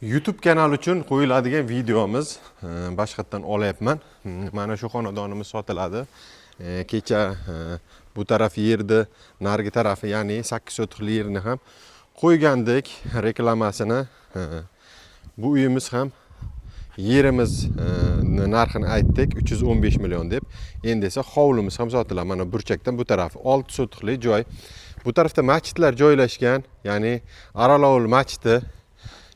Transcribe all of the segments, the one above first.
YouTube kanal uchun qo'yiladigan videomiz boshqatdan olyapman. Mana shu xonadonimiz sotiladi. Kecha bu taraf yerni narigi tarafi, ya'ni 8 sotixli yerni ham qo'ygandik reklamasini. Bu uyimiz ham yerimiz narxini aytdik, 315 million deb. Endi esa hovlimiz ham sotiladi. Mana burchakdan bu tarafi 6 sotixli joy. Bu tarafda masjidlar joylashgan, ya'ni Arolovul masjidi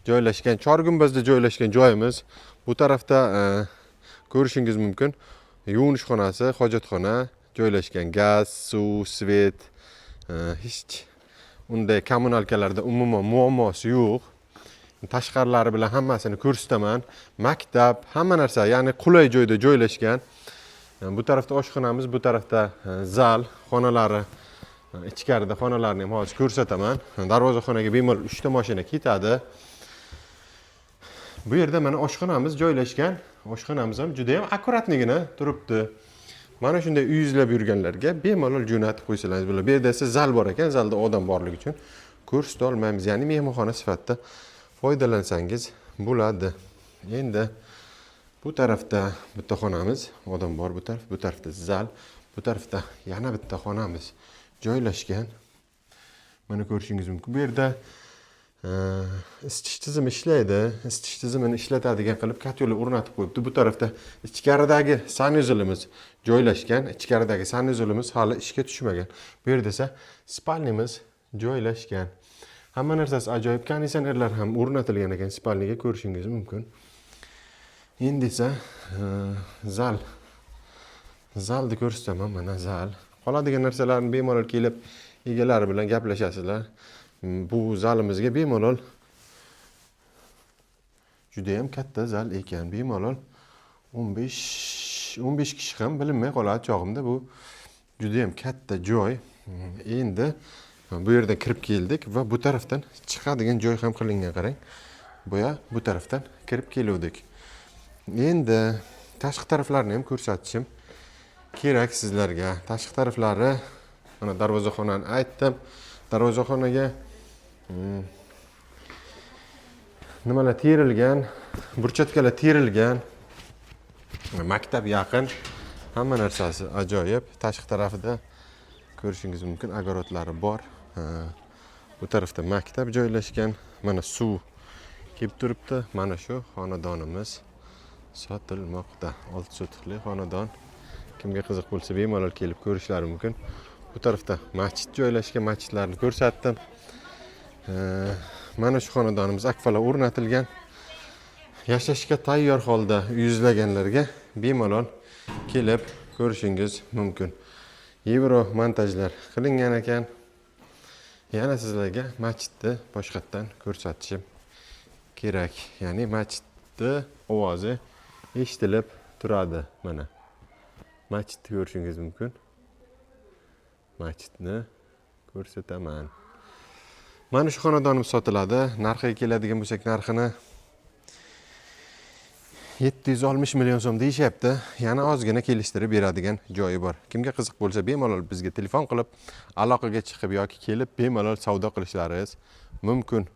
joylashgan, Chorgumbazda joylashgan joyimiz. Bu tarafda ko'rishingiz mumkin, yuvinish xonasi, hojatxona joylashgan, gaz, suv, свет, hech unday коммуналка larda umuman muammosi yo'q. Tashqarilari bilan hammasini ko'rsataman. Maktab, hamma narsa, ya'ni qulay joyda joylashgan. Bu tarafda oshxonamiz, bu tarafda zal xonalari, ichkarida xonalarni ham hozir ko'rsataman. Darvozaxonaga bemalol uchta mashina ketadi. Bu yerda mana oshxonamiz joylashgan. Oshxonamiz ham juda ham аккуратный gina turibdi. Mana shunday uy izlab yurganlarga bemalol jo'natib qo'ysalaringiz bo'ladi. Bu yerda esa zal bor ekan, zalda odam borligi uchun ko'rsata olmaymiz, ya'ni mehmonxona sifatida foydalansangiz bo'ladi. Endi bu tarafda bitta xonamiz, odam bor bu taraf, bu tarafda zal, bu tarafda yana bitta xonamiz joylashgan. Mana ko'rishingiz mumkin, bu yerda isitish tizimi ishlaydi. Isitish tizimini ishlatadigan qilib котёл o'rnatib qo'yibdi. Bu tarafda ichkaridagi санузел imiz joylashgan. Ichkaridagi санузел imiz hali ishga tushmagan. Bu yerda esa спальня miz joylashgan. Hamma narsasi ajoyib, konditsionerlar ham o'rnatilgan ekan спальня ga, ko'rishingiz mumkin. Endi esa zal, zalni ko'rsataman. Mana zal. Qoladigan narsalarni bemalol kelib egalari bilan gaplashasizlar. Bu zalimizga bemalol, judayam katta zal ekan, bemalol 15 kishi ham bilinmay qoladi chog'imda. Bu judayam katta joy. Endi bu yerdan kirib keldik va bu tarafdan chiqadigan joy ham qilingan, qarang. Boya bu tarafdan kirib keluvdik. Endi tashqi taraflarini ham ko'rsatishim kerak sizlarga. Tashqi taraflari, mana darvozaxonani aytdim. Darvozaxonaga nimalar terilgan, брусчатка lar terilgan. Maktab yaqin, hamma narsasi ajoyib. Tashqi tarafida ko'rishingiz mumkin, огород lari bor. Ha, bu tarafda maktab joylashgan. Mana suv kelib turibdi. Mana shu xonadonimiz sotilmoqda, 6 sotixli xonadon. Kimga qiziq bo'lsa, bemalol kelib ko'rishlari mumkin. Bu tarafda masjid joylashgan, masjidlarni ko'rsatdim. Mana shu xonadonimiz akfalar o'rnatilgan, yashashga tayyor holda. Uy izlaganlarga bemalol kelib ko'rishingiz mumkin. Yevro montajlar qilingan ekan. Yana sizlarga masjidni boshqatdan ko'rsatishim kerak, ya'ni masjidni ovozi eshitilib turadi. Mana masjidni ko'rishingiz mumkin, masjidni ko'rsataman. Mana shu xonadonimiz sotiladi. Narxiga keladigan bo'lsak, narxini 760 million so'm deyishyapti, yana ozgina kelishtirib beradigan joyi bor. Kimga qiziq bo'lsa, bemalol bizga telefon qilib aloqaga chiqib yoki kelib bemalol savdo qilishlaringiz mumkin.